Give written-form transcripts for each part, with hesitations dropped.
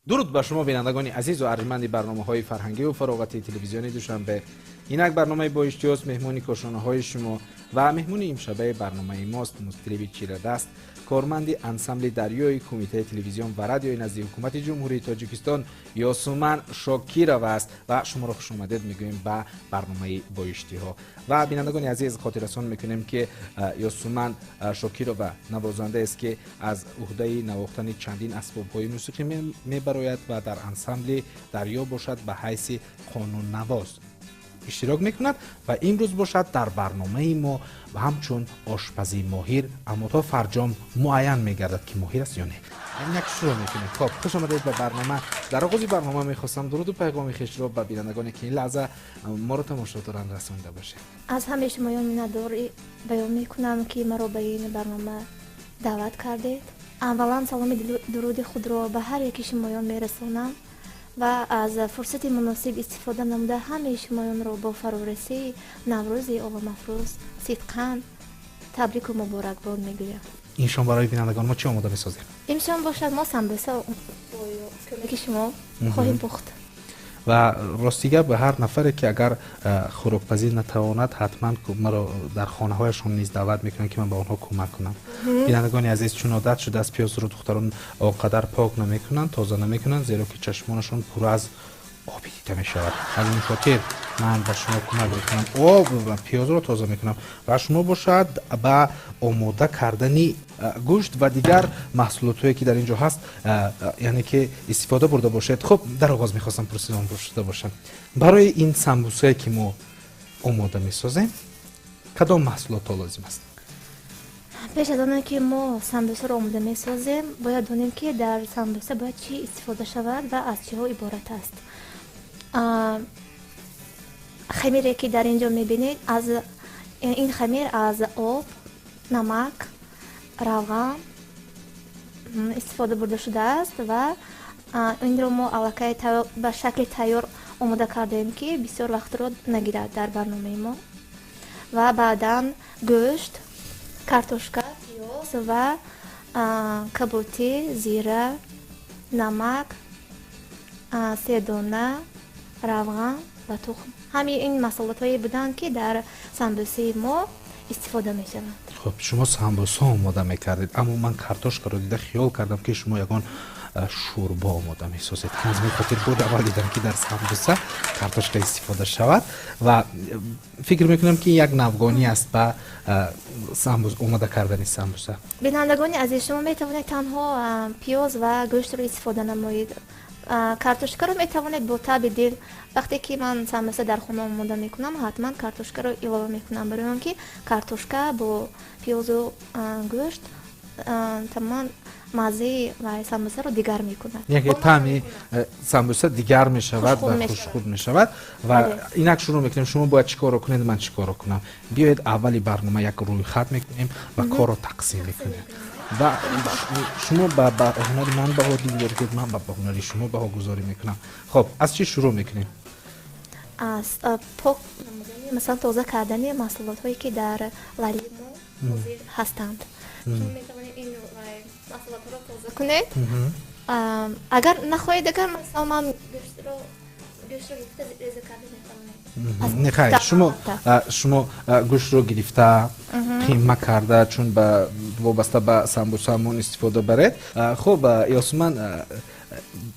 Дуруд ба шумо, бинандагони азизу арҷманди барномаҳои фарҳангиву фароғатии телевизиони Душанбе. Инак барномаи «Бо иштиҳост», меҳмони кошонаҳои шумо ва меҳмони имшабаи барномаи мост мутриби чирадаст, корманди ансамбли «Дарёи» Кумитаи телевизион ва радиои назди Ҳукумати Ҷумҳурии Тоҷикистон Ёсуман Шокирова аст ва шуморо хушомадед мегӯем ба барномаи «Бо иштиҳо». Ва бинандагони азиз, хотиррасон мекунем, ки Ёсуман Шокирова навозандаест, ки аз уҳдаи навохтани чандин асбобҳои мусиқӣ мебарояд ва дар ансамбли «Дарё» бошад, ба ҳайси қонуннавоз иштирок мекунад ва имрӯз бошад, дар барномаи мо ҳамчун ошпази моҳир, аммо то фарҷом муайян мегардад, ки моҳир аст ё не. Инак шурӯъ мекунем. Хоб, хуш омадед ба барнома. Дар оғози барнома мехостам дуруду пайғоми хешро ба бинандагоне, ки ин лаҳза моро тамошо доранд, расонида бошед. Аз ҳамаи шумоён миннатдорӣ баён мекунам, ки маро ба ин барнома даъват кардед. Аввалан саломи дуруди худро ба ҳар яки шумоён мерасонам ва аз фурсати муносиб истифода намуда, ҳамаи шумоёнро бо фарорасии Наврӯзи оламафрӯз сидқан табрику муборакбод мегӯям. Ин шом барои бинандагон мо чӣ омода месозем? Имшом бошад, мо самбуса бо кӯмаки шумо хоҳем пухт. Ва рости гап, ҳар нафаре, ки агар хӯрокпазӣ натавонад, ҳатман маро дар хонаҳояшон низ даъват мекунанд, ки ман ба онҳо кӯмак кунам. Бинандагони азиз, чун одат шудааст, пиёзро духтарон он қадар пок намекунанд, тоза намекунанд, зеро ки чашмонашон пурра аз оби дида мешавад. Аз ин хотир ман ба шумо кӯмак мекунам, об ва пиёзро тоза мекунам ва шумо бошад, ба омода кардани гӯшт ва дигар маҳсулотҳое, ки дар ин ҷо ҳаст, яъне ки истифода бурда бошед. Хуб, дар оғоз мехостам пурсидон шуда бошам: барои ин самбусае, ки мо омода месозем, кадом маҳсулотҳо лозим аст? Пеш аз оне ки мо самбусаро омода месозем, бояд донем, ки дар самбуса бояд чӣ истифода шавад ва аз чиҳо иборат аст. Хамире, ки дар ин ҷо мебинед, аз ин хамир аз об, намак, равған истифода бурда шудааст ва инро мо аллакай ба шакли тайёр омода кардаем, ки бисёр вақтро нагирад дар барномаи мо. Ва баъдан гӯшт, картошка, пиёз ва кабутӣ, зира, намак, седона, равған ва тухм. Ҳамин ин маҳсулотҳое буданд, ки дар самбусаи мо истифода мешаванд. Хуб, шумо самбуса омода мекардед, аммо ман картошкаро дида хиёл кардам, ки шумо ягон шӯрбо омода месозед. Аз ин хотир бори аввал дидам, ки дар самбуса картошка истифода шавад ва фикр мекунам, ки як навгонӣ аст ба омода кардани самбуса. Бинандагони азиз, шумо метавонед танҳо пиёз ва гӯштро истифода намоед. Картошкаро метавонед бо таъби дил. Вақте ки ман самбуса дар хона омода мекунам, ҳатман картошкаро илова мекунам, барои он ки картошка бо пиёзу гӯшт тамоман маззаи самбусаро дигар мекунад. Яке таъми самбуса дигар мешавад ва хушхӯр мешавад. Ва инак шурӯъ мекунем. Шумо бояд чӣ корро кунед, ман чӣ корро кунам? Биёед, аввали барнома як рӯйхат мекунем ва корро тақсим мекунем ва шумо ба ҳунари ман баҳо дидед, ман ба ҳунари шумо баҳогузорӣ мекунам. Хоб, аз чӣ шурӯъ мекунем? Аз пок намудани, масалан, тоза кардани маҳсулотҳое, ки дар лали мо ҳозир ҳастанд. Шумо метавонед ин маҳсулотҳоро тоза кунед. Агар нахоҳед, агар масалан ман гӯштро гирифта реза карда метавонед. Не, хайр, шумо гӯштро гирифта, қима карда, чун ба вобаста ба самбусаамон истифода баред. Хуб, Ёсуман,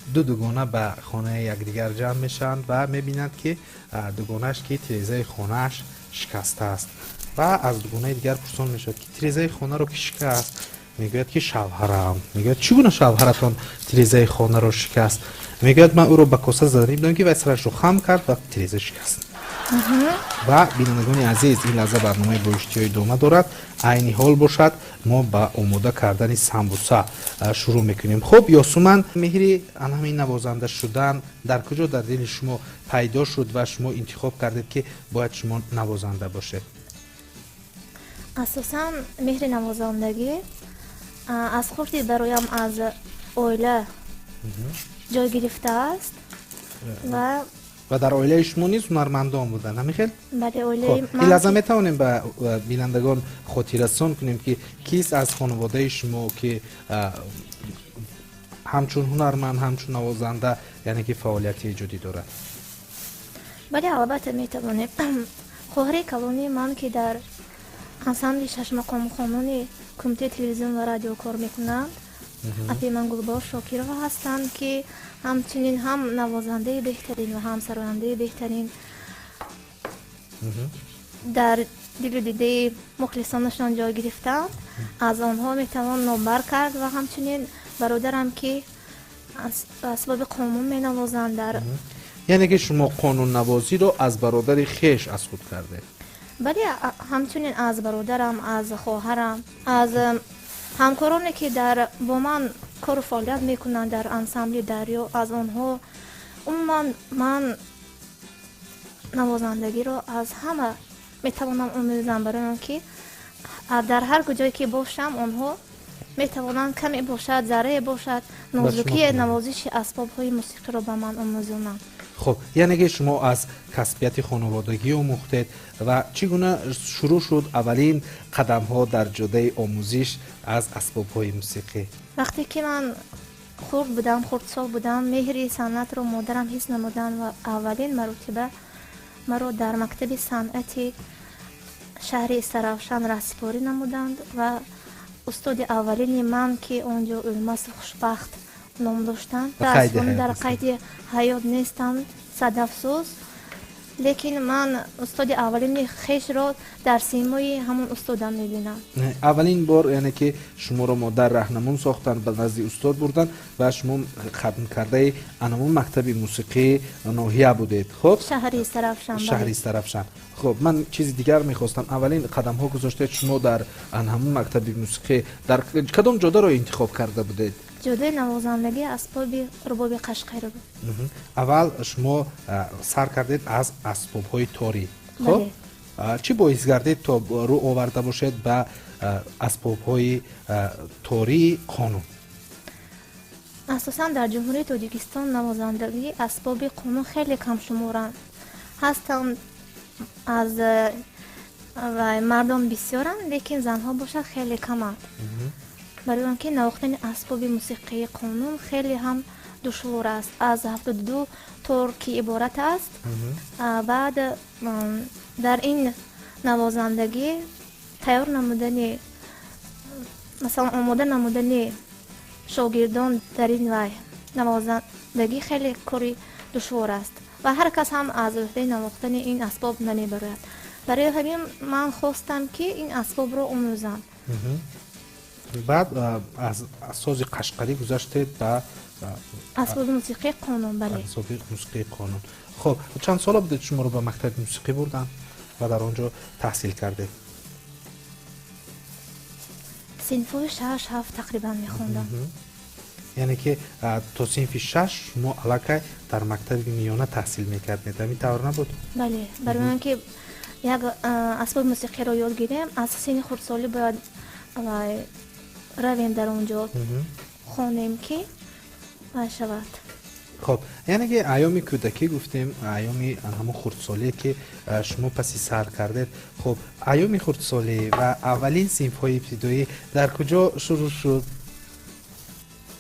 ду дугона ба хонаи якдигар ҷамъ мешаванд ва мебинанд, ки дугонааш, ки тирезаи хонааш шикастааст, ва аз дугонаи дигар пурсон мешавад, ки тирезаи хонаро ки шикаст? Мегӯяд, ки шавҳарам. Мегӯяд: «Чӣ гуна шавҳаратон тирезаи хонаро шикаст?» Мегӯяд: «Ман ӯро ба коса заданӣ будам, ки вай сарашро хам кард ва тиреза шикаст». Ва бинандагони азиз, ин лаҳза барномаи «Бо иштиҳо» идома дорад. Айни ҳол бошад, мо ба омода кардани самбуса шурӯъ мекунем. Хуб, Ёсуман, меҳри ана ҳамин навозанда шудан дар куҷо дар дили шумо пайдо шуд ва шумо интихоб кардед, ки бояд шумо навозанда бошед? Асосан меҳри навозандагӣ аз хурдӣ бароям аз оила ҷой гирифтааст ва Ва дар оилаи шумо низ ҳунармандон буданд, ҳамин хел? Бале, оилаи Ин лаҳза метавонем ба ندагон хотиррасон кунем, ки кист аз хонаводаи шумо, ки Ҳамчун ҳунарманд, ҳамчун навозанда, яъне ки фаъолияти эҷодӣ дорад. Бале, албатта, метавонем. Хоҳари калонии ман, ки дар ансамбли шашмақомхонони Кумитаи телевизион ва радио кор мекунанд, апи ман Гулбор Шокирова ҳастанд, ки ҳамчунин ҳам навозандаи беҳтарин ва ҳам сарояндаи беҳтарин дар дилу дидаи мухлисонашон ҷой гирифтаанд, аз онҳо метавон номбар кард. Ва ҳамчунин бародарам, ки асбоби қонун менавозанд дар Яъне ки шумо қонуннавозиро аз бародари хеш аз худ кардед? Бале, ҳамчунин аз бародарам, аз хоҳарам, аз ҳамкороне, ки дар бо ман кору фаъолият мекунанд дар ансамбли Дарё, аз онҳо. Умуман, ман навозандагиро аз ҳама метавонам омӯзам, барои он ки дар ҳар куҷое ки бошам, онҳо метавонанд каме бошад, заррае бошад, нозукии навозиши асбобҳои мусиқиро ба ман омӯзонанд. Хуб, яъне ки шумо аз касбияти хонаводагӣ омӯхтед. Ва чӣ гуна шурӯъ шуд аввалин қадамҳо дар ҷодаи омӯзиш аз асбобҳои мусиқӣ? Вақте ки ман хурд будам, хурдсол будам, меҳри санъатро модарам ҳис намуданд ва аввалин маротиба маро дар мактаби санъати шаҳри Истаравшан раҳсипорӣ намуданд. Ва устоди аввалини ман, ки он ҷо Улмасов Хушбахт ном доштанд, дар қайди ҳаёт нестанд, сад афсӯс, лекин ман устоди аввалини хешро дар симои ҳамон устодам мебинам. Аввалин бор, яъне ки шуморо модар раҳнамун сохтанд, ба назди устод бурданд ва шумо хатмкардаи анамун мактаби мусиқии ноҳия будед. Хуб. Шаҳри Истаравшан. Шаҳри Истаравшан. Хуб, ман чизи дигар мехостам. Аввалин қадамҳо гузоштед шумо дар ҳамун мактаби мусиқӣ, дар кадом ҷодаро интихоб карда будед? Ҷодаи навозандагии асбоби рубоби қашқари буд. Аввал шумо сар кардед аз асбобҳои торӣ. Хуб, чӣ боис гардид, то рӯ оварда бошед ба асбобҳои тории қонун? Асосан дар Ҷумҳурии Тоҷикистон навозандагии асбоби қонун хеле камшуморанд. Ҳастанд, аз мардон бисёранд, лекин занҳо бошад, хеле каманд, барои он ки навохтани асбоби мусиқии қонун хеле ҳам душвор аст, аз 72 тор ки иборат аст. Баъд дар ин навозандагӣ тайёр намудани, масалан, омода намудани шогирдон дар ин вай навозандагӣ хеле кори душвор аст ва ҳар кас ҳам аз ӯҳдаи навохтани ин асбоб намебарояд. Барои ҳамин ман хостам, ки ин асбобро омӯзам. Баъд аз сози қашқарӣ гузаштед ба асбоби мусиқии қонун, бале. Асбоби мусиқии қонун. Хуб, чанд сола будед, шуморо ба мактаби мусиқӣ бурданд ва дар он ҷо таҳсил кардед? Синфҳои шаш, ҳафт тақрибан мехондам. Яъне ки то синфи шаш шумо аллакай дар мактаби миёна таҳсил мекардед, ҳамин тавр набуд? Бале, барои он ки як асбоби мусиқиро ёд гирем, аз синни хурдсолӣ бояд равем, дар он ҷо хонем, ки вай шавад. Хуб, яъне ки айёми кӯдакӣ гуфтем, айёми ҳамон хурдсолие, ки шумо паси сар кардед. Хуб, айёми хурдсолӣ ва аввалин синфҳои ибтидоӣ дар куҷо шурӯъ шуд?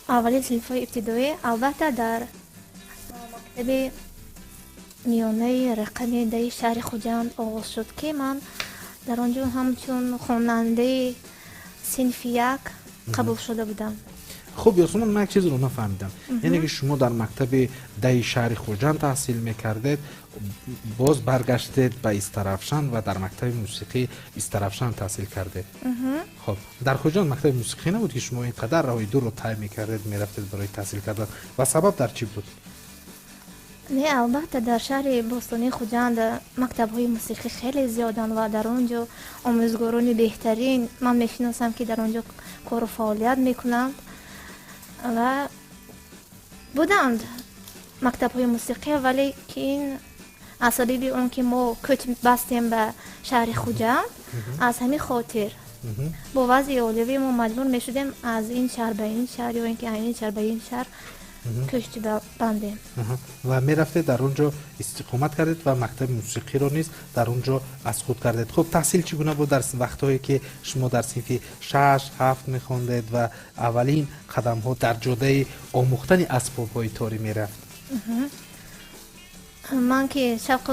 Аввалин синфҳои ибтидоӣ, албатта, дар мактаби миёнаи рақами 10-и шаҳри Хуҷанд оғоз шуд, ки ман дар он ҷо ҳамчун хонандаи синфи як қабул шуда будам. Хуб, Ёсумон, ман як чизро нафаҳмидам. Яъне ки шумо дар мактаби 10-и шаҳри Хуҷанд таҳсил мекардед, боз баргаштед ба Истаравшан ва дар мактаби мусиқии Истаравшан таҳсил кардед. Хуб, дар Хуҷанд мактаби мусиқӣ набуд, ки шумо ин қадар роҳи дурро тай мекардед, мерафтед барои таҳсил кардан? Ва сабаб дар чӣ буд? Не, албатта, дар шаҳри бостонии Хуҷанд мактабҳои мусиқӣ хеле зиёданд ва дар он ҷо омӯзгорони беҳтарин ман мешиносам, ки дар он ҷо кору фаъолият мекунанд, ва буданд мактабҳои мусиқӣ, валекин аз сабаби он ки мо кӯч бастем ба шаҳри Хуҷанд, аз ҳамин хотир бо вазъи оилавӣ мо маҷбур мешудем аз ин шаҳр ба ин шаҳр ё ин ки аз ин шаҳр ба ин шаҳр. Кӯшти бандем. Ва мерафтед, дар он ҷо истиқомат кардед ва мактаби мусиқиро низ дар он ҷо аз худ кардед. Хуб, таҳсил чӣ гуна буд дар вақтҳое, ки шумо дар синфи 6-7 мехондед ва аввалин қадамҳо дар ҷодаи омӯхтани асбобҳои торӣ мерафт? Ман ки шавқу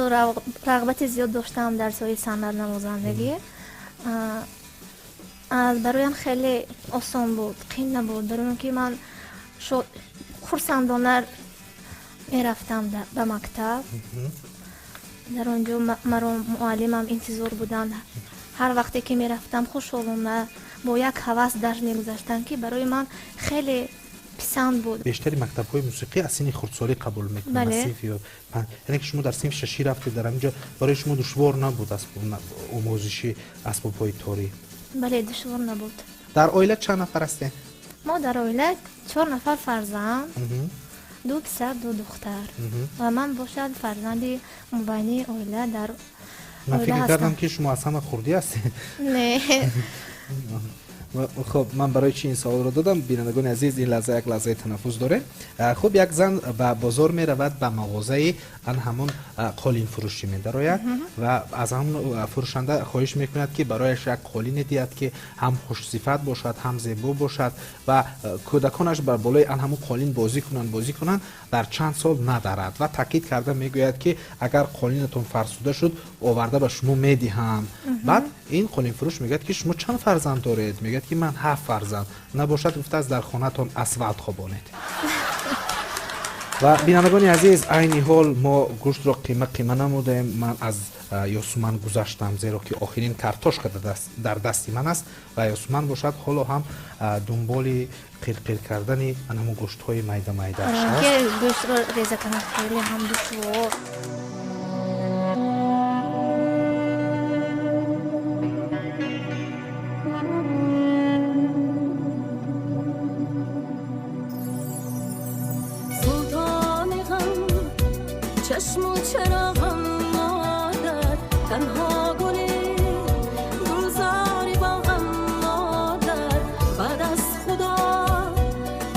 рағбати зиёд доштам дар соҳаи санъат навозандагӣ, бароям хеле осон буд, қин набуд, барои он ки ман хурсандона мерафтам ба мактаб. Дар он ҷо маро муаллимам интизор буданд. Ҳар вақте ки мерафтам, хушҳолона бо як ҳавас дарс мегузаштанд, ки барои ман хеле писанд буд. Бештари мактабҳои мусиқӣ аз синни хурдсолӣ қабул мекунанд, яъне ки шумо дар синфи шашӣ рафтед, дар ҳамин ҷо барои шумо душвор набуд омӯзиши асбобҳои торӣ? Бале, душвор набуд. Дар оила чанд нафар ҳастем? Мо дар оила чор нафар фарзанд, ду писар, ду духтар, ва ман бошад фарзанди мубайнии оила дар Ман фикр кардам, ки шумо аз ҳама хурдӣ ҳастед. Не. Хуб, ман барои чӣ ин саволро додам? Бинандагони азиз, ин лаҳза як лаҳзаи танаффус дорем. Хуб, як зан ба бозор меравад, ба мағозаи ан ҳамон қолинфурӯшӣ медарояд ва аз ҳамон фурӯшанда хоҳиш мекунад, ки барояш як қолине диҳад, ки ҳам хушсифат бошад, ҳам зебо бошад ва кӯдаконаш бар болои ан ҳамон қолин бозӣ кунанд, бозӣ кунанд, дар чанд сол надарад, ва таъкид карда мегӯяд, ки агар қолинатон фарсуда шуд, оварда ба шумо медиҳам. Баъд ин қолинфурӯш мегӯяд, ки шумо чанд фарзанд доред? Мегӯяд, ки ман ҳафт фарзанд. Набошад, гуфтааст, дар хонаатон асфалт хобонед. Ва бинандагони азиз, айни ҳол мо гӯштро қима қима намудем. Ман аз Ёсуман гузаштам, зеро ки охирин картошка дар дасти ман аст ва Ёсуман бошад, ҳоло ҳам дунболи қирқир кардани анамун гӯштҳои майда майдааш аст. Гӯштро реза кардан хеле ҳам душвор. چشم و چراغم مادر، تنها گل گلزار باغم مادر، بعد از خدا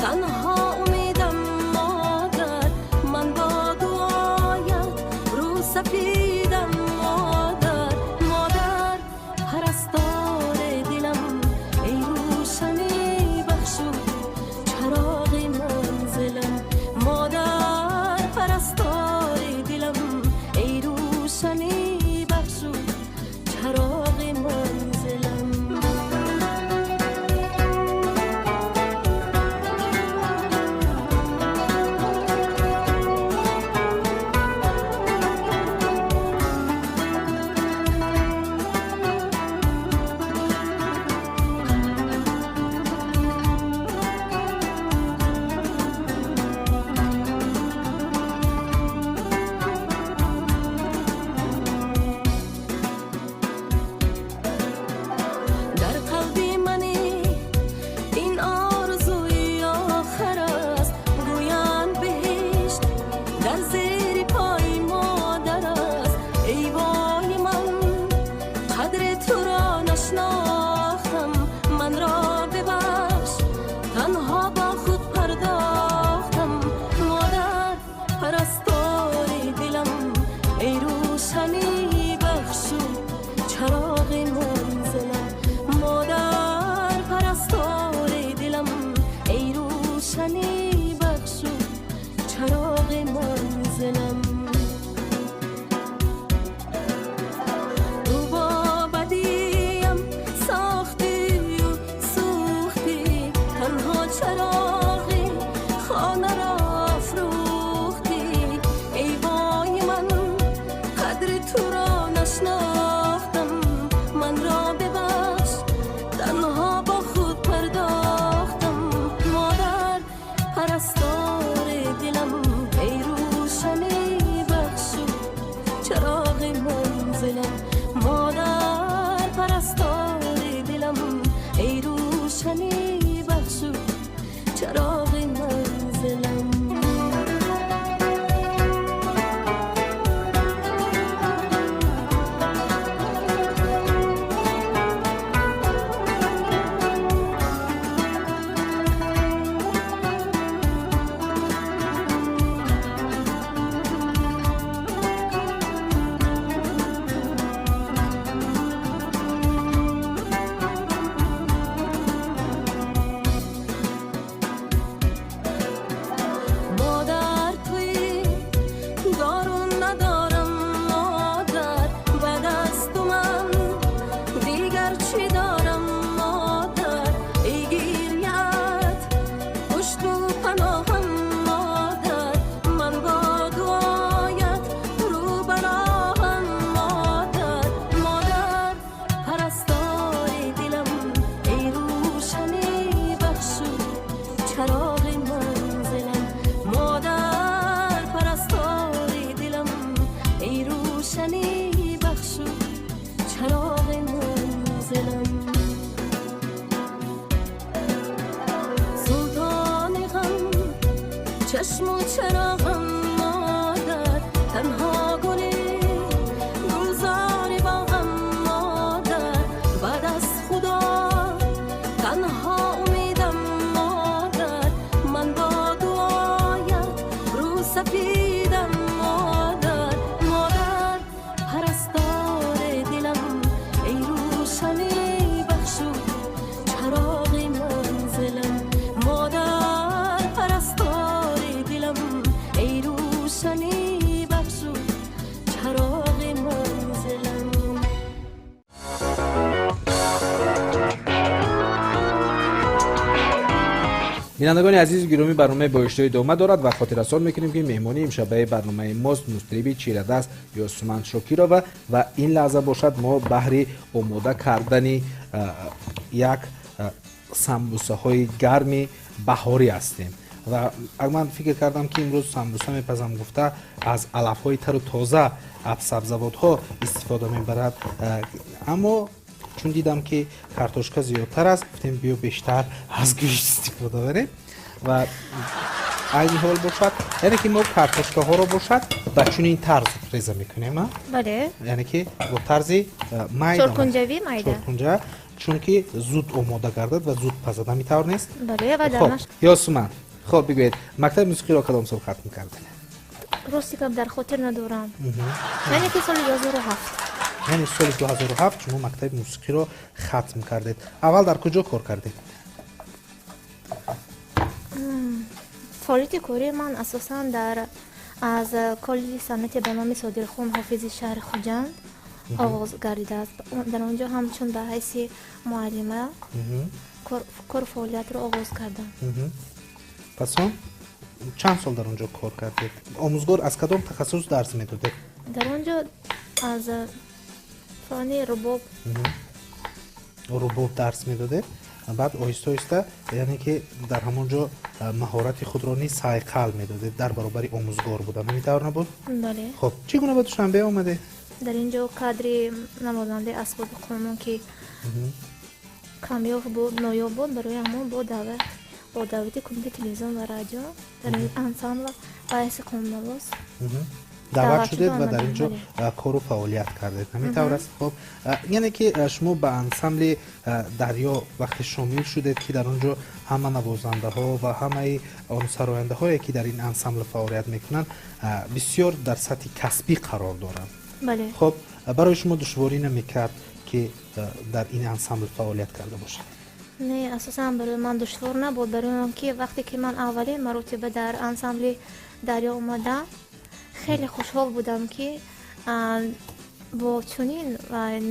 تنها امیدم مادر، من با دعایت رو سفیدم مادر. مادر پرستار دلم، ای روشنی بخشو چراغ منزلم، مادر پرستار دلم، ای روشنی بخشو چراغ منزلم. در قلب من این آرزوی آخر است، گویند بهشت در زیر پای مادر است. ای وای من قدر تو را نشناختم، من را ببخش تنها با خود پرداختم. مادر پرستار دلم، ای روشنی بخشو چراغ منزلم، مادر پرستار دلم، ای روشنی بخشو چراغ منزلم. تو با بدیم ساختی و سوختی، تنها چراغی خانه را افروختی. ای وای من قدر تو روشنی بخش و چراغ منزلم. سلطان غم چشم و چراغم مادر، تنها گل گلزار باغم مادر، بعد از خدا تنها امیدم مادر، من با دعایت رو سفیدم مادر. مادر پرستار دلم، ای روشنی بخش و چراغ منزلم. مادر پرستار دلم، ای روشنی بخش و چراغ منزلم. Бинандагони азизу гиромӣ, барномаи бо иштиҳо идома дорад ва хотиррасон мекунем, ки меҳмони имшабаи барномаи мост мутриби чирадаст Ёсуман Шокирова ва ин лаҳза бошад, мо баҳри омода кардани як самбусаҳои гарми баҳорӣ ҳастем. Ва ман фикр кардам, ки имрӯз самбуса мепазам гуфта, аз алафҳои тару тоза, сабзавотҳо истифода мебарад, аммо чун дидам, ки картошка зиёдтар аст, гуфтем, биё, бештар аз гӯшт истифода барем. Ва айни ҳол бошад, яъне ки мо картошкаҳоро бошад ба чунин тарз реза мекунем, а? Бале. Яъне ки бо тарзи майда. Чоркунҷавӣ, майда. Чоркунҷа, чунки зуд омода гардад ва зуд пазад, ҳамин тавр нест? Бале, ва Хоб, дарнаш. Ёсуман, хоб, бигӯед, мактаби мусиқиро кадом сол хатм кардед? Рости гап, дар хотир надорам, яъне ки соли 2007. Яъне соли 2007 шумо мактаби мусиқиро хатм кардед. Аввал дар куҷо кор кардед? Фаъолияти кории ман асосан дар аз коллеҷи санъати ба номи Содирхон Ҳофизи шаҳри Хуҷанд оғоз гардидааст. Дар он ҷо ҳамчун ба ҳайси муаллима кору фаъолиятро оғоз кардам. Пас он чанд сол дар он ҷо кор кардед? Омӯзгор аз кадом тахассус дарс медодед? Дар он ҷо аз фанни рубоб. Рубоб дарс медодед. Баъд оҳиста оҳиста, яъне ки дар ҳамон ҷо маҳорати худро низ сайқал медодед дар баробари омӯзгор будан, ҳамин тавр набуд? Бале. Хоб, чӣ гуна ба Душанбе омадед? Дар ин ҷо кадри навозандаи асбоби қонун, ки камёб буд, ноёб буд, барои ҳамон бо даъвати Кумитаи телевизион ва радио дар ин ансамбл ба ҳайси қонуннавоз даъват шудед ва дар ин ҷо бале. Кору фаъолият кардед, ҳамин тавр аст? Хоб, яъне ки шумо ба ансамбли Дарё вақте шомил шудед, ки дар он ҷо ҳама навозандаҳо ва ҳамаи он сарояндаҳое, ки дар ин ансамбл фаъолият мекунанд, бисёр дар сатҳи касбӣ қарор доранд. Бале. Хоб, барои шумо душворӣ намекард, ки дар ин ансамбл фаъолият карда бошед? Не, асосан барои ман душвор набуд, барои он ки вақте ки ман аввалин маротиба дар ансамбли Дарё омадам, хеле хушҳол будам, ки бо чунин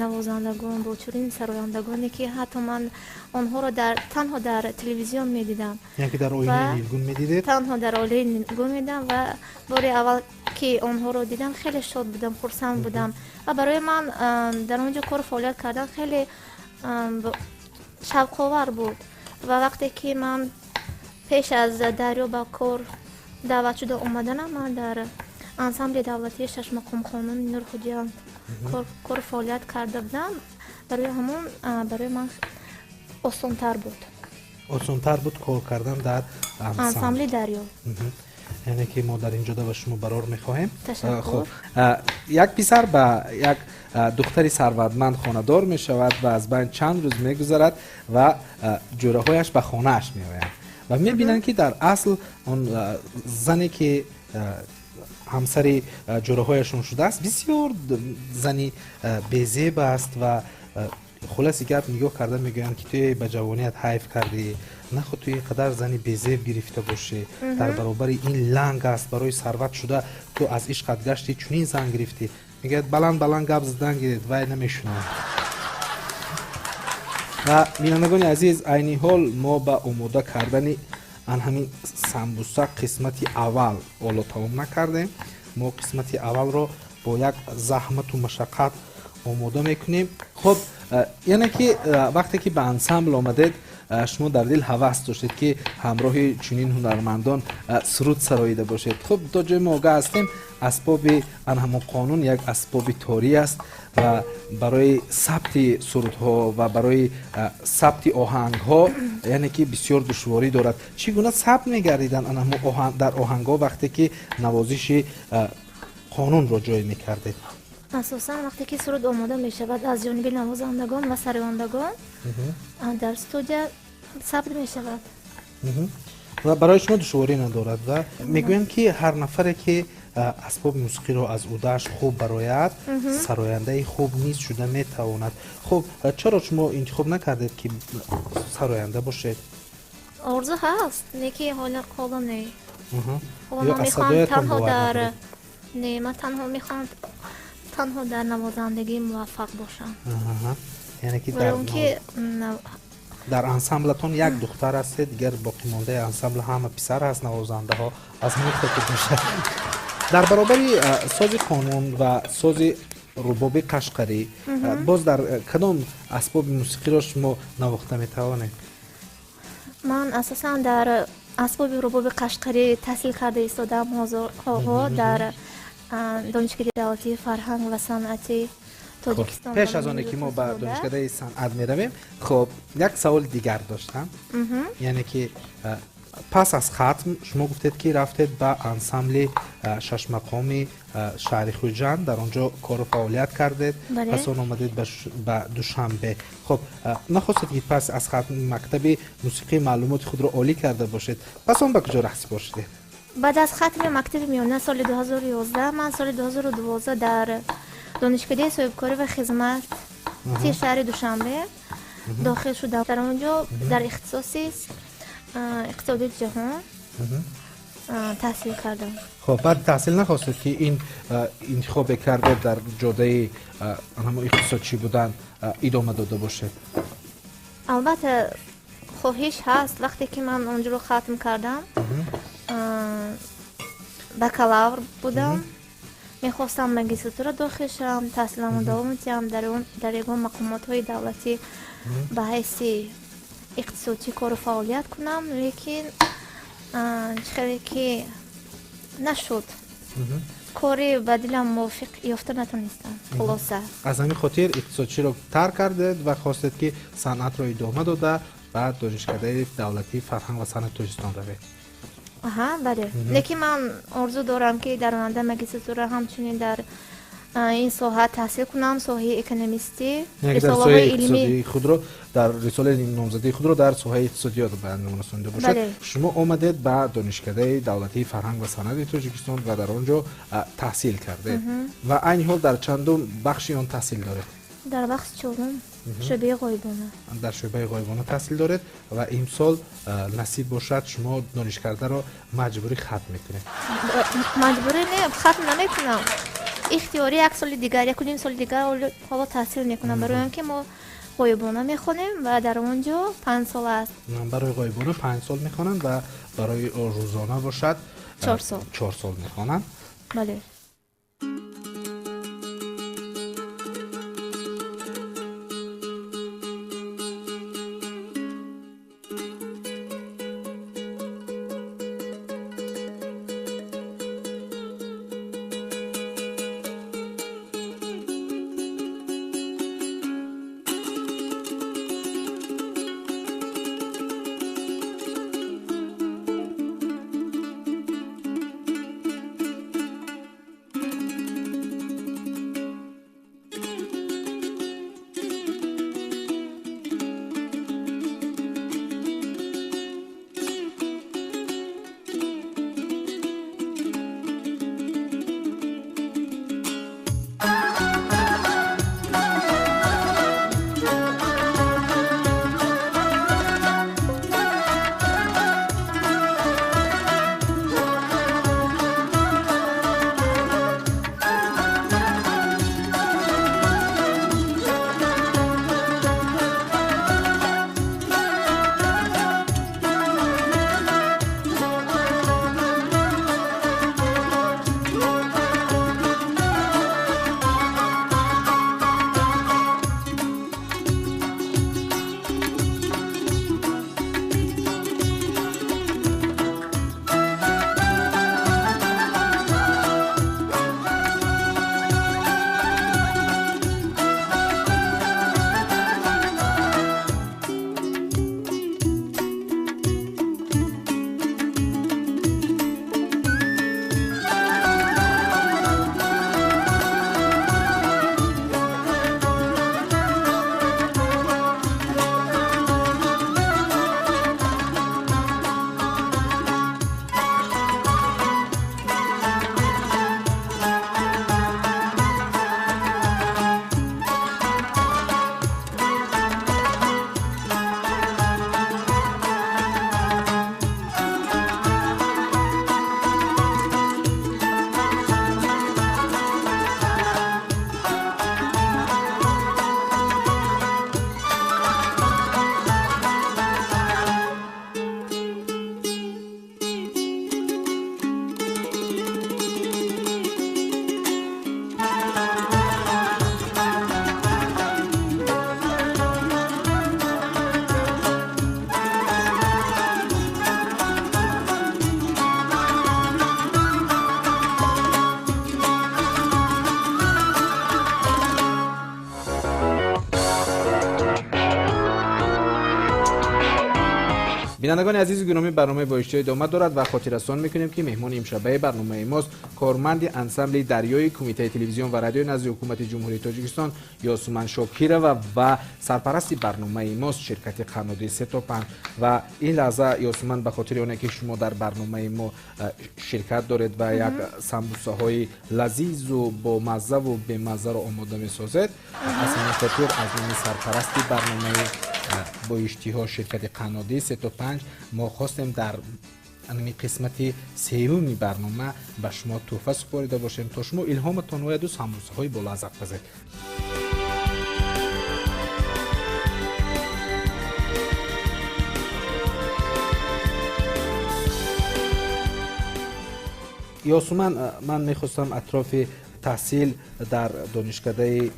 навозандагон, бо чунин сарояндагоне, ки ҳатто ман онҳоро танҳо дар телевизион медидам. Яъне ки дар оинаи нилгун медидед? Танҳо дар оинаи нилгун медидам ва бори аввал, ки онҳоро дидам, хеле шод будам, хурсанд будам ва барои ман дар он ҷо кору фаъолият кардан хеле шавқовар буд. Ва вақте ки ман пеш аз Дарё ба кор даъват шуда омаданам, ман дар ансамбли давлатии шашмақомхонони Нурхуҷанд кору фаъолият карда будам, барои ҳамон барои ман осонтар буд. Осонтар буд кор кардан дар ансамбли Дарё. Яъне ки мо дар ин ҷода ба шумо барор мехоҳем. Ташаккур. Хуб, як писар ба як духтари сарватманд хонадор мешавад ва аз байн чанд рӯз мегузарад ва ҷӯраҳояш ба хонааш меоянд ва мебинанд, ки дар асл он зане, ки ҳамсари ҷӯраҳояшон шудааст, бисёр зани безеб аст. Ва хулоси гап, нигоҳ карда мегӯянд, ки ту ба ҷавоният ҳайф кардӣ, наход ту ин қадар зани безеб гирифта бошӣ, дар баробари ин ланг аст, барои сарват шуда ту аз ишқат гаштӣ, чунин зан гирифтӣ. Мегӯяд: «Баланд баланд гап задан гиред, вай намешунавад». Ва бинандагони азиз, айни ҳол мо ба омода кардани ан ҳамин самбуса қисмати аввал ҳоло тамом накардем. Мо қисмати аввалро бо як заҳмату машаққат омода мекунем. Хуб, яъне ки вақте ки ба ансамбл омадед. Шумо дар дил ҳавас доштед, ки ҳамроҳи чунин ҳунармандон суруд сароида бошед. Хуб, то ҷои мо огаҳ ҳастем, асбоби ан ҳамон қонун як асбоби торӣ аст ва барои сабти сурудҳо ва барои сабти оҳангҳо, яъне ки бисёр душворӣ дорад. Чӣ гуна сабт мегардиданд ан ҳамон дар оҳангҳо, вақте ки навозиши қонунро ҷой мекардед? Асосан вақте ки суруд омода мешавад аз ҷониби навозандагон ва сарояндагон, дар студия сабт мешавад. Ва барои шумо душворӣ надорад? Ва мегӯянд, ки ҳар нафаре ки асбоби мусиқиро аз ӯдааш хуб барояд, сарояндаи хуб низ шуда метавонад. Хуб, чаро шумо интихоб накардед, ки сароянда бошед? Орзу ҳаст, не ки ҳоло не. Ҳоло Ё ман аз мехоҳам садоятон танҳо бовар дар надоред? Не, ман танҳо мехоҳам танҳо дар навозандагӣ муваффақ бошам. Яъне ки Барои он ки дар ансамблатон як духтар ҳастед, дигар боқимондаи ансамбл ҳама писар ҳаст, навозандаҳо. Аз ҳамин хотир бошад. Дар баробари сози қонун ва сози рубоби қашқарӣ, боз дар кадом асбоби мусиқиро шумо навохта метавонед? Ман асосан дар асбоби рубоби қашқарӣ таҳсил карда истодаам ҳозирҳо дар Донишгоҳи давлатии фарҳанг ва санъати Тоҷикистон. Пеш аз оне ки мо ба Донишкадаи санъат меравем, хуб, як саволи дигар доштам. Яъне ки пас аз хатм шумо гуфтед, ки рафтед ба ансамбли шашмақоми шаҳри Хуҷанд, дар он ҷо кору фаъолият кардед, пас он омадед ба Душанбе. Хуб, нахостед, ки пас аз хатми мактаби мусиқӣ маълумоти худро олӣ карда бошед? Пас он ба куҷо раҳсипор шудед? Баъд аз хатми мактаби миёна соли 2011, ман соли 2012 дар Донишкадаи соҳибкорӣ ва хизмати шаҳри Душанбе дохил шудам. Дар он ҷо дар ихтисоси иқтисодиёти ҷаҳон таҳсил кардам. Хуб, баъд таҳсил нахостед, ки ин интихобе кардед, дар ҷодаи ҳамон иқтисодчӣ будан идома дода бошед? Албатта, хоҳиш ҳаст. Вақте ки ман онҷоро хатм кардам, бакалавр будам, мехостам магистратура дохил шавам, таҳсиламро давом диҳам, дар ягон мақомотҳои давлатӣ ба ҳайси иқтисодчӣ кору фаъолият кунам, лекин чӣ хеле ки нашуд, кори ба дилам мувофиқ ёфта натонистам, хулоса. Аз ҳамин хотир иқтисодчиро тарк кардед ва хостед, ки санъатро идома дода, ба Донишкадаи давлатии фарҳанг ва санъати Тоҷикистон равед. Аҳа, бале. Лекин ман орзу дорам, ки дар оянда магистратура ҳамчунин дар ин соҳа таҳсил кунам, соҳаи экономистӣ. Яъне дар соҳаи иқтисодии худро, дар рисолаи номзадии худро дар соҳаи иқтисодиёт ба анҷом расонида бошед. Шумо омадед ба Донишкадаи давлатии фарҳанг ва санъати Тоҷикистон ва дар он ҷо таҳсил кардед. Ва айни ҳол дар чандум бахши он таҳсил доред? Дар бахши чорум, шӯъбаи ғоибона. Дар шӯъбаи ғоибона таҳсил доред ва имсол, насиб бошад, шумо донишкардаро маҷбурӣ хатм мекунед. Маҷбурӣ не, хатм намекунам, ихтиёрӣ. Як соли дигар, якуним соли дигар ҳоло таҳсил мекунам, барои он ки мо ғоибона мехонем ва дар он ҷо 5 сол аст. Барои ғоибона 5 сол мехонанд ва барои рӯзона бошад 4 сол. 4 сол мехонанд. Бале. Бинандагони азизу гиромӣ, барномаи бо иштиҳо идома дорад ва хотиррасон мекунем, ки меҳмони имшабаи барномаи мост корманди ансамбли дарёи Кумитаи телевизион ва радиои назди Ҳукумати Ҷумҳурии Тоҷикистон Ёсуман Шокирова ва сарпарасти барномаи мост ширкати қаннодии 3 то 5. Ва ин лаҳза, Ёсуман, ба хотири оне ки шумо дар барномаи мо ширкат доред ва як самбусаҳои лазизу бомаззаву бемаззаро омода месозед, аз ҳамин хотир аз номи сарпарасти барномаи бо иштиҳо, ширкати қаннодии 3 то 5, мо хостем дар ҳамин қисмати сеюми барнома ба шумо тӯҳфа супорида бошем, то шумо илҳоматон ояду самбусаҳои болаззат пазед. Ёсуман, ман мехостам атрофи таҳсил дар донишкадаи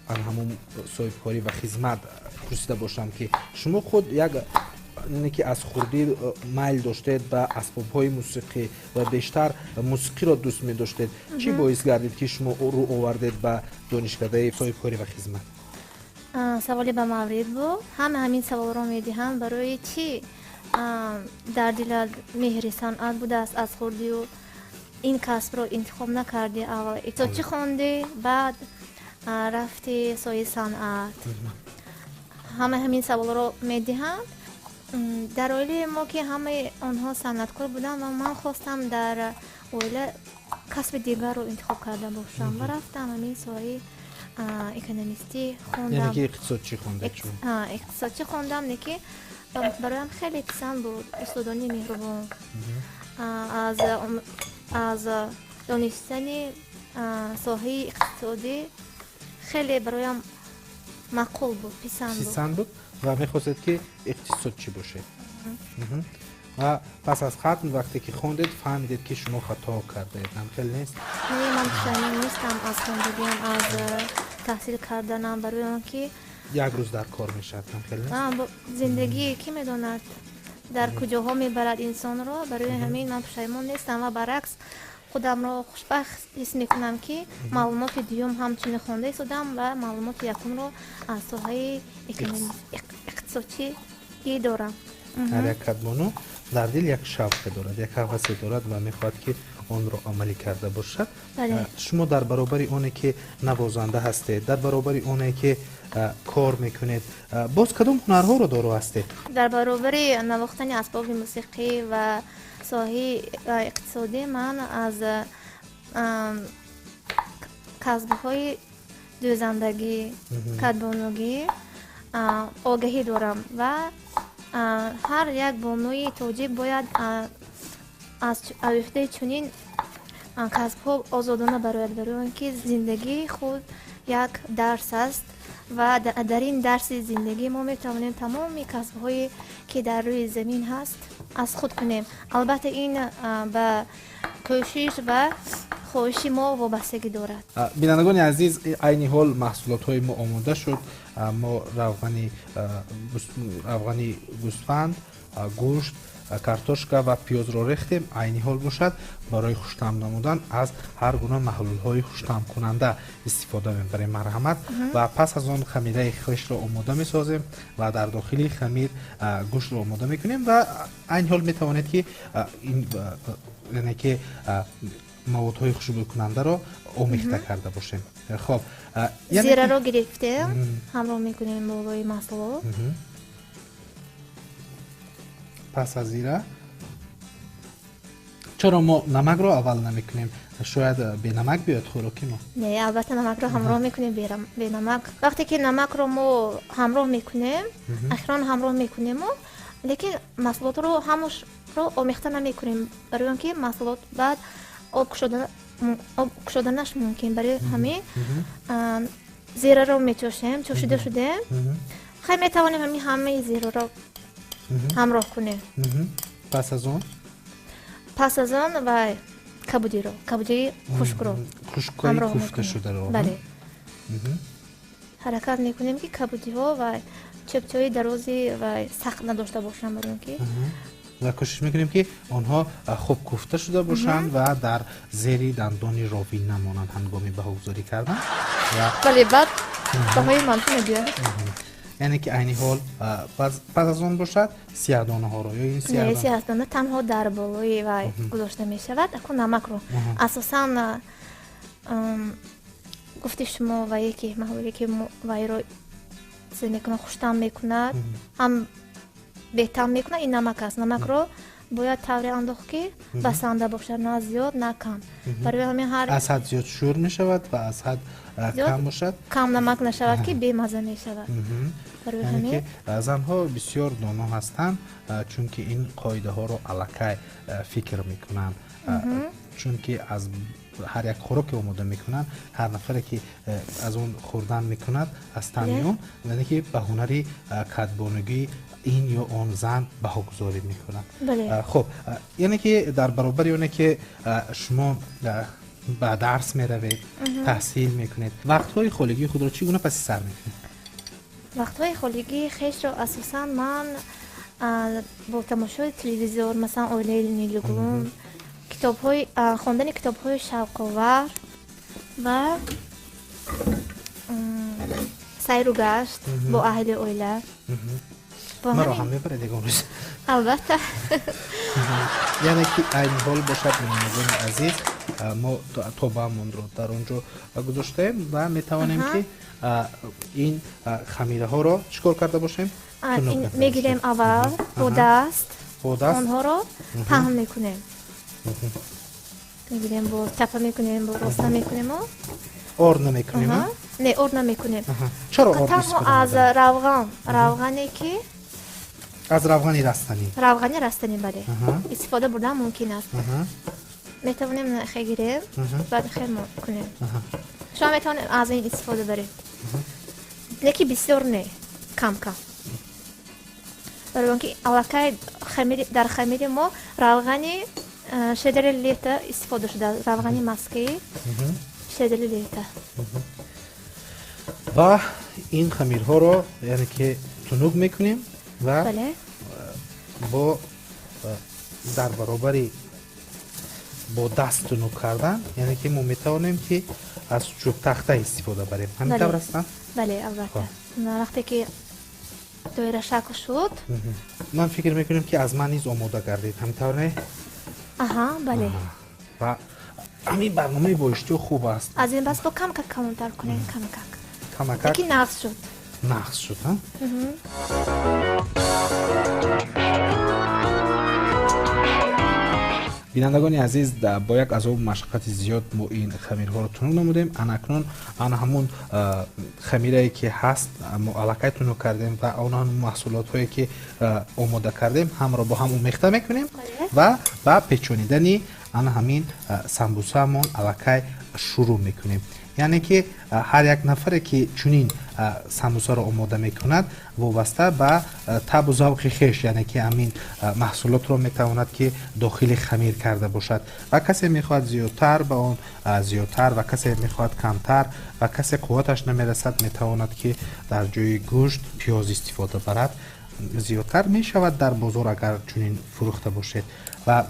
ҳамун соҳибкорӣ ва хизмат пурсида бошам, ки шумо худ як ине ки аз хурдӣ майл доштед ба асбобҳои мусиқӣ ва бештар мусиқиро дӯст медоштед. Чӣ боис гардид, ки шумо рӯ овардед ба донишкадаи соҳибкорӣ ва хизмат? Саволе ба маврид буд. Ҳама ҳамин саволро медиҳанд: барои чӣ дар дилат меҳри санъат будааст аз хурдию ин касбро интихоб накардӣ? Аввал иқтисодчӣ хондӣ, баъд рафти соҳаи санъат. Ҳама ҳамин саволро медиҳанд. Дар оилаи мо ки ҳамаи онҳо санъаткор буданд ва ман хостам дар оила касби дигарро интихоб карда бошам ва рафтам ҳамин соҳаи экономистӣ хондам. Ки иқтисодчӣ хондед шумо? Иқтисодчӣ хондам, лекин бароям хеле писанд буд устодони меҳрубон. Аз донистани соҳаи иқтисодӣ хеле бароям маъқул буд, писанд буд. Писанд буд ва мехостед, ки иқтисодчӣ бошед. Ва пас аз хатм, вақте ки хондед, фаҳмидед, ки шумо хато кардаед, ҳамхел нест? Не, ман пушаймон нестам аз хондагиам, аз таҳсил карданам, барои он ки як рӯз дар кор мешавад, ҳамхел нест? Зиндагӣ кӣ медонад, дар куҷоҳо мебарад инсонро. Барои ҳамин ман пушаймон нестам ва баръакс худамро хушбахт ҳис мекунам, ки маълумоти дуюм ҳамчунин хонда истодам ва маълумоти якумро аз соҳаи иқтисодчӣ дорам. Ҳар як кадбону дар дил як шавқе дорад, як ҳавасе дорад ва мехоҳад, ки онро амалӣ карда бошад. Шумо дар баробари оне ки навозанда ҳастед, дар баробари оне ки кор мекунед, боз кадом ҳунарҳоро доро ҳастед? Дар баробари навохтани асбоби мусиқӣ ва соҳаи иқтисодӣ ман аз касбҳои дӯзандагӣ, кадбонугӣ огаҳӣ дорам ва ҳар як бонуи тоҷик бояд аз уҳдаи чунин касбҳо озодона барояд, барои он ки зиндагии худ як дарс аст ва дар ин дарси зиндагӣ мо метавонем тамоми касбҳое ки дар рӯи замин ҳаст аз худ кунем. Албатта, ин ба кӯшиш ва хоҳиши мо вобастагӣ дорад. Бинандагони азиз, айни ҳол маҳсулотҳои мо омода шуд. Мо равғани гӯсфанд, гӯшт, картошка ва пиёзро рехтем. Айни ҳол бошад, барои хуштаъм намудан аз ҳар гуна маҳлулҳои хуштаъмкунанда истифода мебарем, марҳамат. Ва пас аз он хамираи хешро омода месозем ва дар дохили хамир гӯштро омода мекунем. Ва айни ҳол метавонед, ки яъне ки маводҳои хушбӯйкунандаро омехта карда бошем. Хоб. Зираро гирифтем, ҳамроҳ мекунем болои маҳсулот. Пас аз зира чаро мо намакро аввал намекунем? Шояд бенамак биёяд хӯроки мо. Не, албатта, намакро ҳамроҳ мекунем. Бенамак, вақте ки намакро мо ҳамроҳ мекунем, ахирон ҳамроҳ мекунему, лекин маҳсулотро ҳамашро омехта намекунем, барои он ки маҳсулот баъд об кушоданаш мумкин. Барои ҳамин зираро мечошем. Чошида шудем, хай, метавонем ҳамин ҳамаи зираро ҳамроҳ кунем. Пас аз он? Пас аз он ва кабудиро, кабудии хушкро. Хушкои куфта шударо. Бале, ҳаракат мекунем, ки кабудиҳо ва чӯбчаҳои дарози ва сахт надошта бошанд, барои он ки Ва кӯшиш мекунем, ки онҳо хуб куфта шуда бошанд ва дар зери дандони ровӣ намонанд ҳангоми баҳогузорӣ кардан. Бале, баъд баҳои манфӣ мебиёрад. Яъне ки айни ҳол пас аз он бошад сиёҳдонаҳоро ё ин не, сиёҳдона танҳо дар болои вай гузошта мешавад. Акун намакро асосан гуфти шумо, вае ки маҳлуле ки вайро чиз мекунад, хуштам мекунад, ҳам бетам мекунад, ин намак аст. Намакро бояд тавре андохт, ки басанда бошад, на зиёд, на кам. Барои ҳамин ҳар аз ҳад зиёд шӯр мешавад ва аз ҳад кам бошад кам намак нашавад, ки бемаза мешавад. Барои яъне ки ҳамин занҳо бисёр доно ҳастанд, чунки ин қоидаҳоро аллакай фикр мекунанд, чунки аз ҳар як хӯроке омода мекунанд, ҳар нафаре ки аз он хӯрдан мекунад, аз таъми он, яъне ки ба ҳунари кадбонугӣ ин ё он зан баҳогузорӣ мекунад. Хуб, яъне ки дар баробари оне ки шумо ба дарс меравед, таҳсил мекунед, вақтҳои холигии худро чӣ гуна паси сар мекунед? Вақтҳои холигии хешро асосан ман бо тамошои телевизор, масалан оилаи Нилгун, китобҳои, хондани китобҳои шавқовар ва сайру гашт бо аҳли оила. Маро ҳам мебаред ягон рӯз? Албатта. Яъне ки айни ҳол бошад, бинандагони азиз, мо тобаамонро дар он ҷо гузоштаем ва метавонем ки ин хамираҳоро чӣ кор карда бошем? Мегирем, аввал бо даст онҳоро паҳн мекунем, мегирем, бо чапа мекунем, бо роста мекунему. Ор намекунем? Не, ор намекунем. Чаро ор? Танҳо аз равған, равғане ки Аз равғани растанӣ. Равғани растанӣ, бале, истифода бурдан мумкин аст. Метавонем хе гирем, баъд хе кунем. Шумо метавонем аз ин истифода барем, леки бисёр не, кам кам, барои он ки аллакай дар хамири мо равғани Щедрое лето истифода шуда, равғани маскаи Щедрое лето. Ва ин хамирҳоро, яъне ки, тунук мекунем ва бо дар баробари бо даст тунук кардан, яъне ки мо метавонем ки аз чӯбтахта истифода барем, ҳамин тавр аст? Бале, албатта. Вақте ки доира шакл шуд. Ман фикр мекунем, ки аз ман низ омода гардид, ҳамин тавр не? Аҳа, бале. Ва ҳамин барномаи боиштиҳо хуб аст. Аз ин бас бо камкак камонтар кунем, камакак. Камакак. Лекин нағз шуд. Нағз шуд. Бинандагони азиз, бо як азобу машаққати зиёд мо ин хамирҳоро тунук намудем. Анакнун ана ҳамун хамирае ки ҳаст, мо аллакай тунук кардем, ва он маҳсулотҳое ки омода кардем, ҳамро бо ҳам омехта мекунем ва ба печонидани ана ҳамин самбусаамон аллакай шурӯъ мекунем. Яъне ки ҳар як нафаре ки чунин самбусаро омода мекунад, вобаста ба табу завқи хеш, яъне ки ҳамин маҳсулотро метавонад ки дохили хамир карда бошад, ва касе мехоҳад зиёдтар, ба он зиёдтар, ва касе мехоҳад камтар, ва касе қувваташ намерасад, метавонад ки дар ҷои гӯшт пиёз истифода барад, зиёдтар мешавад дар бозор, агар чунин фурӯхта бошед. Ва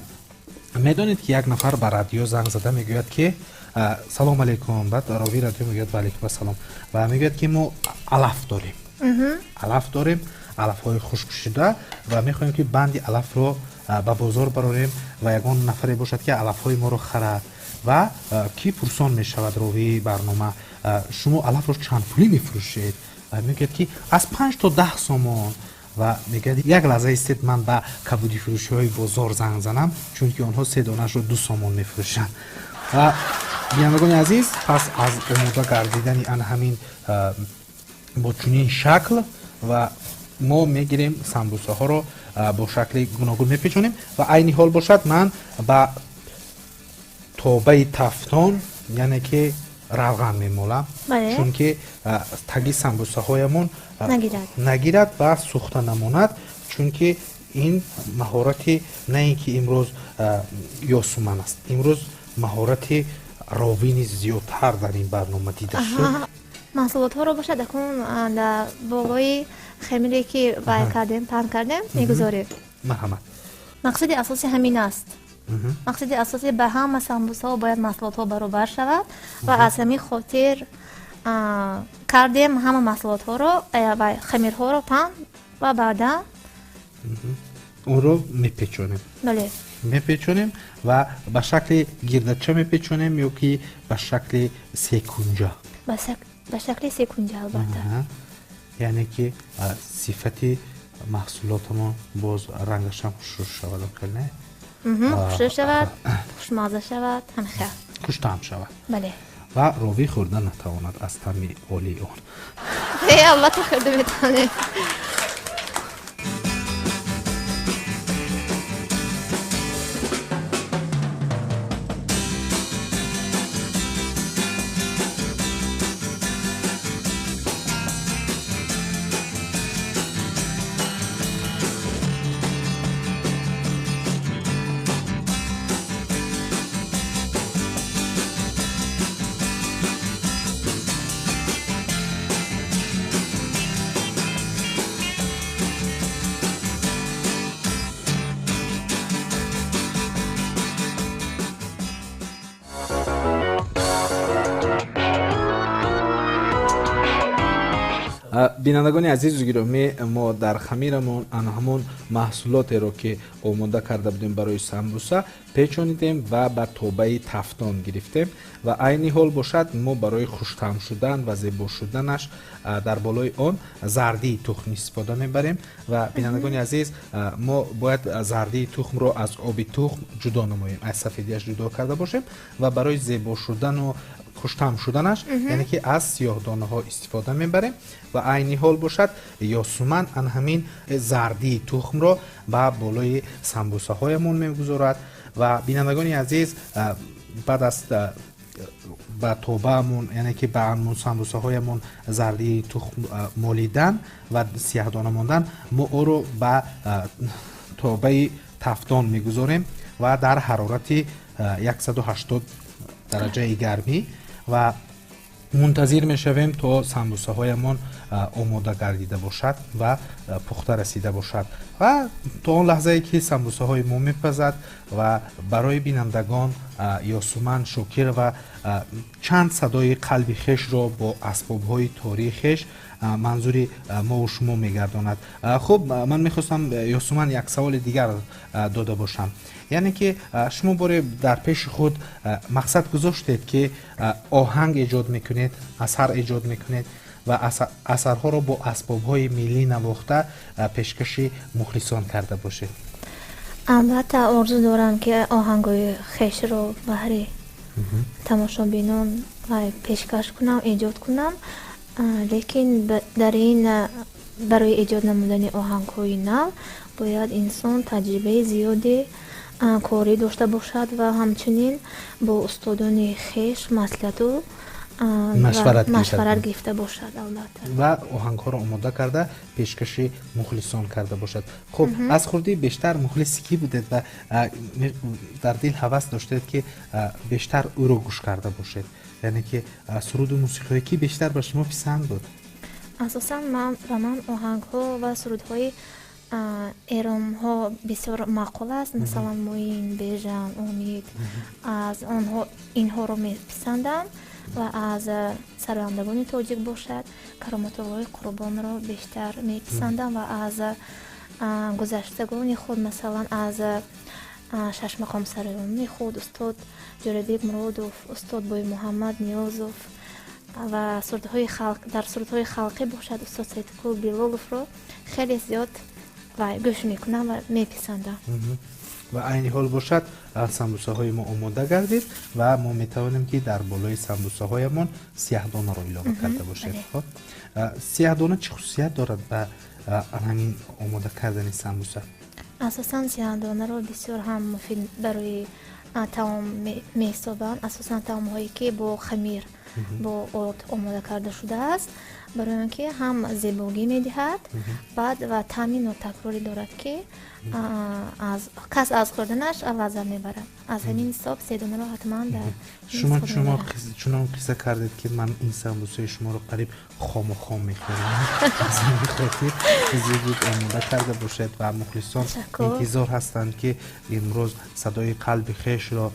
медонед ки як нафар ба радио занг зада мегӯяд ки салом алейкум. Баъд ровии радио мегӯяд: ва алейкум ассалом. Ва мегӯяд ки мо алаф дорем, алаф дорем, алафҳои хушкшуда, ва мехоҳем ки банди алафро ба бозор барорем ва ягон нафаре бошад ки алафҳои моро харад. Ва ки пурсон мешавад ровии барнома: шумо алафро чанд пулӣ мефурӯшед? Ва мегӯяд ки аз 5 то 10 сомон. Ва мегӯяд: як лаҳза истед, ман ба кабудифурӯшиҳои бозор занг занам, чунки онҳо се донаашро 2 сомон мефурӯшанд. Ва бинандагони азиз, пас аз омода гардидани ана ҳамин бо чунин шакл ва мо мегирем, самбусаҳоро бо шакли гуногун мепечонем. Ва айни ҳол бошад, ман ба тобаи тафтон, яъне ки, равған мемолам, чунки таги самбусаҳоямон нагирад ва сӯхта намонад, чунки ин маҳорати на ин ки имрӯз Ёсуман аст, имрӯз маҳорати ровӣ низ зиёдтар дар ин барнома дида шуд. Маҳсулотҳоро бошад, акун дар болои хамире ки вай кардем, паҳн кардем, мегузорем. Марҳамат. Мақсади асосӣ ҳамин аст. Мақсади асосӣ ба ҳама самбусаҳо бояд маҳсулотҳо баробар шавад ва аз ҳамин хотир Кардем ҳама маҳсулотҳоро ва хамирҳоро паҳн ва баъдан онро мепечонем. Бале. Мепечонем ва ба шакли гирдача мепечонем ё ки ба шакли секунҷа? Ба шакли секунҷа, албатта. Яъне ки сифати маҳсулотамон боз рангашам хушрӯ шавад, окел не? Хушрӯ шавад, хушмазза шавад, ҳамихел. Хуштаъм шавад. Бале. Ва ровӣ хӯрда натавонад аз таъми олии он. Не, албатта хӯрда метавонем. Бинандагони азизу гиромӣ, мо дар хамирамон ана ҳамон маҳсулотеро, ки омода карда будем барои самбуса, печонидем ва ба тобаи тафтон гирифтем ва айни ҳол бошад мо барои хуштаъм шудан ва зебо шуданаш дар болои он зардии тухм истифода мебарем. Ва бинандагони азиз, мо бояд зардии тухмро аз оби тухм ҷудо намоем, аз сафедиаш ҷудо карда бошем ва барои зебо шудану хуштаъм шуданаш, яъне ки аз сиёҳдонаҳо истифода мебарем. Ва айни ҳол бошад Ёсуман ан ҳамин зардии тухмро ба болои самбусаҳоямон мегузорад. Ва бинандагони азиз, баъд аз ба тобаамон, яъне ки ба ҳамон самбусаҳоямон зардии тухм молидан ва сиёҳдона мондан, мо ӯро ба тобаи тафтон мегузорем ва дар ҳарорати 180 дараҷаи гармӣ ва мунтазир мешавем то самбусаҳоямон омода гардида бошад ва пухта расида бошад. Ва то он лаҳзае ки самбусаҳои мо мепазад ва барои бинандагон Ёсуман Шокирова чанд садои қалби хешро бо асбобҳои тории хеш манзури мову шумо мегардонад. Хуб, ман мехостам, Ёсуман, як саволи дигар дода бошам. Яъне ки шумо боре дар пеши худ мақсад гузоштед, ки оҳанг эҷод мекунед, асар эҷод мекунед ва асарҳоро бо асбобҳои миллӣ навохта пешкаши мухлисон карда бошед? Албатта, орзу дорам, ки оҳангҳои хешро баҳри тамошобинон пешкаш кунам, эҷод кунам, лекин дар ин барои эҷод намудани оҳангҳои нав бояд инсон таҷрибаи зиёди корӣ дошта бошад ва ҳамчунин бо устодони хеш маслиҳату машварат гирифта бошад, албатта. Ва оҳангҳоро омода карда пешкаши мухлисон карда бошад. Хуб, аз хурдӣ бештар мухлиси кӣ будед ва дар дил ҳавас доштед, ки бештар ӯро гӯш карда бошед? Яъне ки суруду мусиқиҳое ки бештар ба шумо писанд буд? Асосан ба ман оҳангҳо ва сурудҳои эронҳо бисёр маъқул аст. Масалан, Муин, Бежан, Умид, аз онҳо инҳоро меписандам ва аз сарояндагони тоҷик бошад Кароматуллои Қурбонро бештар меписандам ва аз гузаштагони худ, масалан, аз шашмақомсароёни худ устод Ҷӯрабек Муродов, устод Боймуҳаммад Ниёзов ва дар сурудҳои халқӣ бошад устод Саидқул Билоловро хеле зиёд ва гӯш мекунам ва меписандам. Ва айни ҳол бошад самбусаҳои мо омода гардид ва мо метавонем, ки дар болои самбусаҳоямон сияҳдонаро илова карда бошем. Хоб, сияҳдона чӣ хусусият дорад ба ҳамин омода кардани самбуса? Асосан сияҳдонаро бисёр ҳам муфид барои таом меҳисобанд, асосан таомҳое, ки бо хамир, бо орд омода карда шудааст, барои он ки ҳам зебогӣ медиҳад, баъд ва таъми нотакрорӣ дорад, ки кас аз хӯрданаш лаззат мебарад. Аз ҳамин ҳисоб сиёҳдонаро ҳатман дар Шумо чунон қисса кардед, ки ман ин самбусаи шуморо қариб хому хом мехӯрам. Аз ҳамин хотир зуд зуд омода карда бошед ва мухлисон интизор ҳастанд, ки имрӯз садои қалби хешро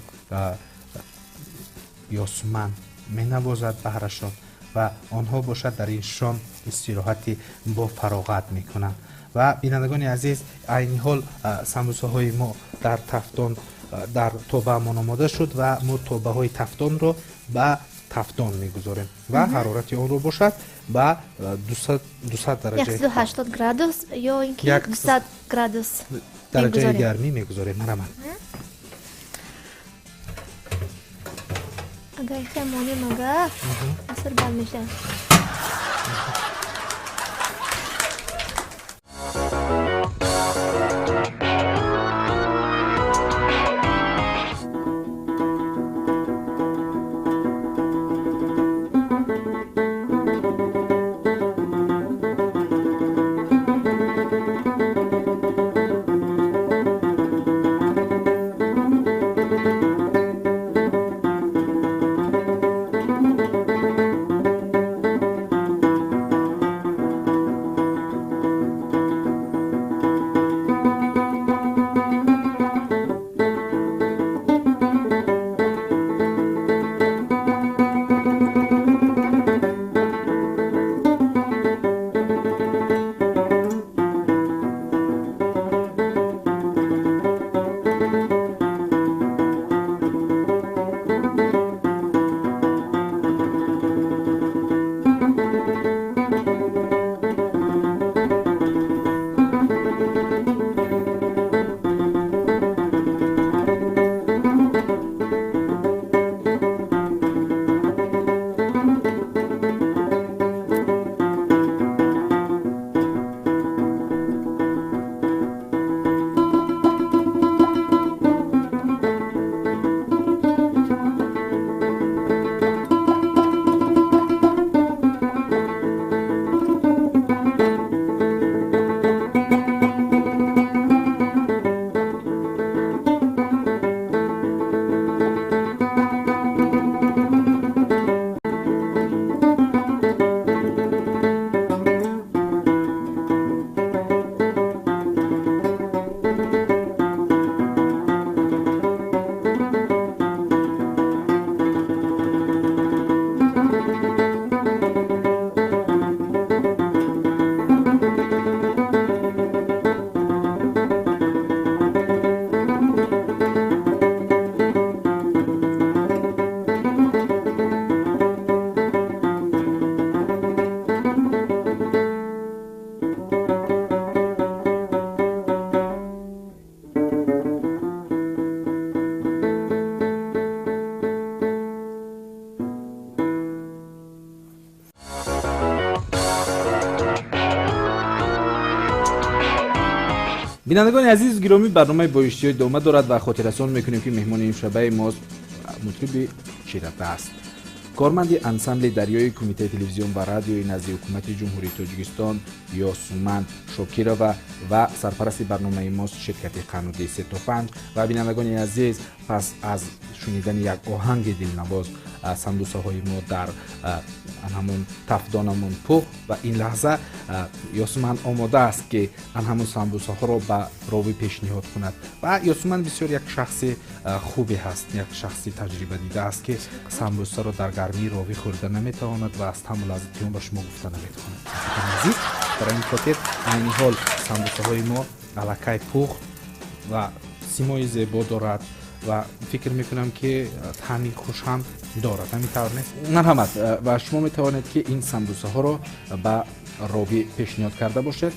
Ёсуман менавозад баҳрашон. Ва онҳо бошад дар ин шом истироҳати бо фароғат мекунанд. Ва бинандагони азиз, айни ҳол самбусаҳои мо дар тафтон, дар тобаамон омода шуд ва мо тобаҳои тафтонро ба тафтон мегузорем ва ҳарорати онро бошад ба 200 дараҷа, 180 градус ё ин ки 200 градус дараҷаи гармӣ мегузорем. Марамат. Агар хел монем, ага аср бад мешавад. Бинандагони азиз, гиромӣ, барномаи бо иштиҳо идома дорад ва хотиррасон мекунем, ки меҳмони имшабаи мост мутриби чирадаст, корманди ансамбли дарёи Кумитаи телевизион ва радиои назди Ҳукумати Ҷумҳурии Тоҷикистон Ёсуман Шокирова ва сарпарасти барномаи мост ширкати қаннодии 3 то 5. Ва бинандагони азиз, пас аз шунидани як оҳанги дилнавоз, самбусаҳои мо дар ҳамон тафдонамон пухт ва ин лаҳза Ёсуман омода аст, ки ан ҳамон самбусаҳоро ба ровӣ пешниҳод кунад. Ва Ёсуман бисёр як шахси хубе ҳаст, як шахси таҷрибадида аст, ки самбусаро дар гармии ровӣ хӯрда наметавонад ва аз таъму лаззати он ба шумо гуфта наметавонад. Азиз, барои ин хотир айни ҳол самбусаҳои мо аллакай пухт ва симои зебо дорад ва фикр мекунам, ки таъми хуш ҳам дорад. Ҳамин тавр нест? Марҳамат, ва шумо метавонед, ки ин самбусаҳоро ба ровӣ пешниҳод карда бошед.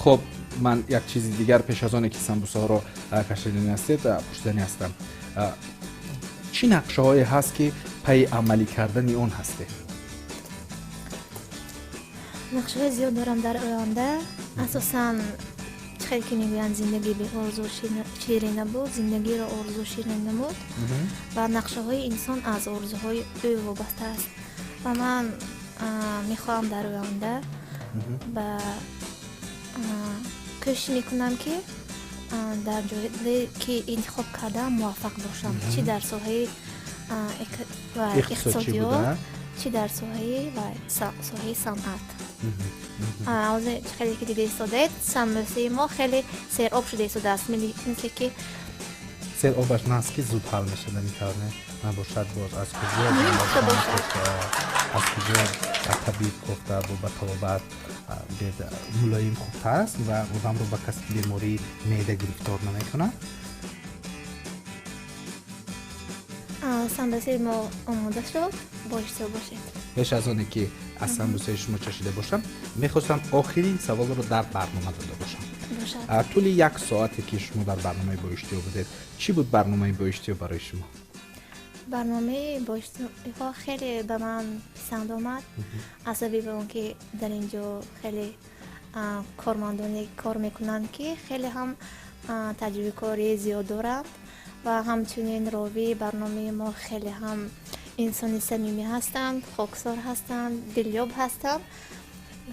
Хоб, ман як чизи дигар пеш аз оне ки самбусаҳоро кашидани ҳастед, пурсидани ҳастам: чӣ нақшаҳое ҳаст, ки пайи амалӣ кардани он ҳастед? Нақшаҳои зиёд дорам дар оянда. Асосан, чӣ хеле ки мегӯянд, зиндагӣ беорзу ширин набуд, зиндагиро орзу ширин намуд. Ва нақшаҳои инсон аз орзуҳои ӯ вобаста аст ва ман мехоҳам дар оянда ба кӯшиш мекунам, ки дар ҷое ки интихоб кардаам, муваффақ бошам, чӣ дар соҳаи иқтисодиёт, чӣ дар соҳаи ва соҳаи санъат. Ҳозир чӣ хеле ки дида истодаед, самбусаи мо хеле сероб шуда истодааст, мисли ки Серобаш наст, ки зуд ҳал мешавад, ҳамин тавр не? Набошад, боз аз Муҳим пухта бошад. Аз куҷо табиб кофта ба табобат мулоим хубтар аст ва одамро ба касби бемории меъда гирифтор намекунад. Самбусаи мо омода шуд, бо иштиҳо бошед. Пеш аз оне ки аз самбусаи шумо чашида бошам, мехостам охирин саволро дар барнома дода бошам. Тӯли як соате ки шумо дар барномаи боиштиҳо будед, чӣ буд барномаи боиштиҳо барои шумо? Барномаи боиштиҳо хеле ба ман писанд омад, аз сабаби он ки дар ин ҷо хеле кормандоне кор мекунанд, ки хеле ҳам таҷрибакории зиёд доранд ва ҳамчунин ровии барномаи мо хеле ҳам инсони самимӣ ҳастанд, хоксор ҳастанд, дилёб ҳастанд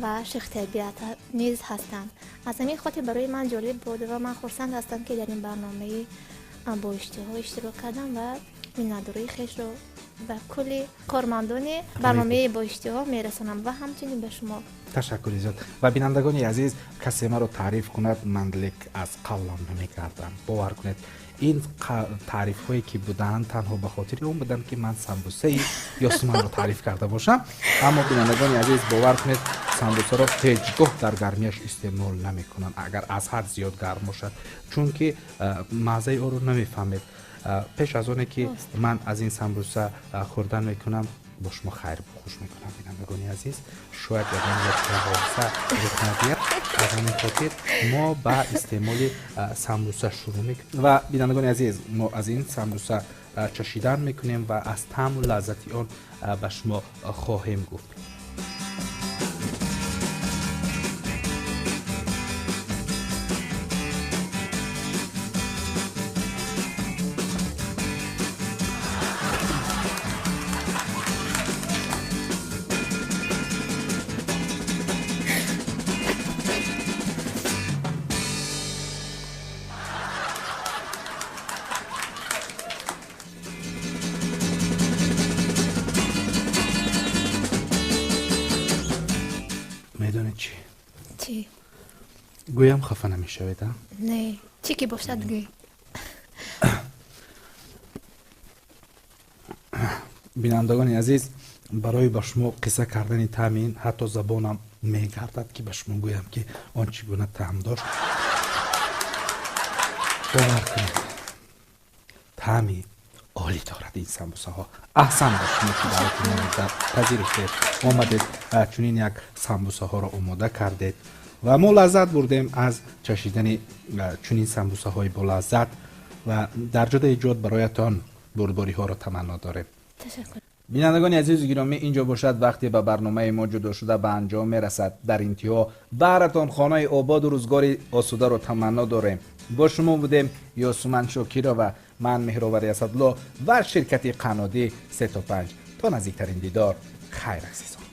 ва шихтабиат низ ҳастанд. Аз ҳамин хотир барои ман ҷолиб буд ва ман хурсанд ҳастам, ки дар ин барномаи боиштиҳо иштирок кардам ва миннатдории хешро ба кулли кормандони барномаи боиштиҳо мерасонам ва ҳамчунин ба шумо. Ташаккури зиёд. Ва бинандагони азиз, касе маро таъриф кунад, ман лек аз қавлам намекардам. Бовар кунед, ин таърифҳое ки буданд танҳо ба хотири он буданд, ки ман самбусаи Ёсуманро таъриф карда бошам. Аммо бинандагони азиз, бовар кунед, самбусаро ҳеҷ гоҳ дар гармияш истеъмол намекунанд, агар аз ҳад зиёд гарм бошад, чунки маззаи онро намефаҳмед. Пеш аз оне ки ман аз ин самбуса хӯрдан мекунам, бо шумо хайр хуш мекунам, бинандагони азиз. Шояд ягон ҳодиса рух надиҳад, аз ҳамин хотир мо ба истеъмоли самбуса шурӯъ мекунем. Ва бинандагони азиз, мо аз ин самбуса чашидан мекунем ва аз таъму лаззати он ба шумо хоҳем гуфт. Гӯям хафа намешавед, а? Не, чӣ ки бошад гӯй. Бинандагони азиз, барои ба шумо қисса кардани таъми ин ҳатто забонам мегардад, ки ба шумо гӯям, ки он чӣ гуна таъм дошт. Бовар кунед, таъми олӣ дорад ин самбусаҳо. Аҳсан ба шумо, ки даъвати моро пазируфтед, омадед, чунин як самбусаҳоро омода кардед ва мо лаззат бурдем аз чашидани чунин самбусаҳои болаззат ва дар ҷодаи ҷод бароятон бурдбориҳоро таманно дорем. Бинандагони азизу гиромӣ, инҷо бошад вақте ба барномаи мо ҷудо шуда ба анҷом мерасад. Дар интиҳо баҳратон хонаи ободу рӯзгори осударо таманно дорем. Бо шумо будем Ёсуман Шокирова, ман Меҳровари Асадло ва ширкати қаннодӣ 3 то 5. То наздиктарин дидор, хайр азизон.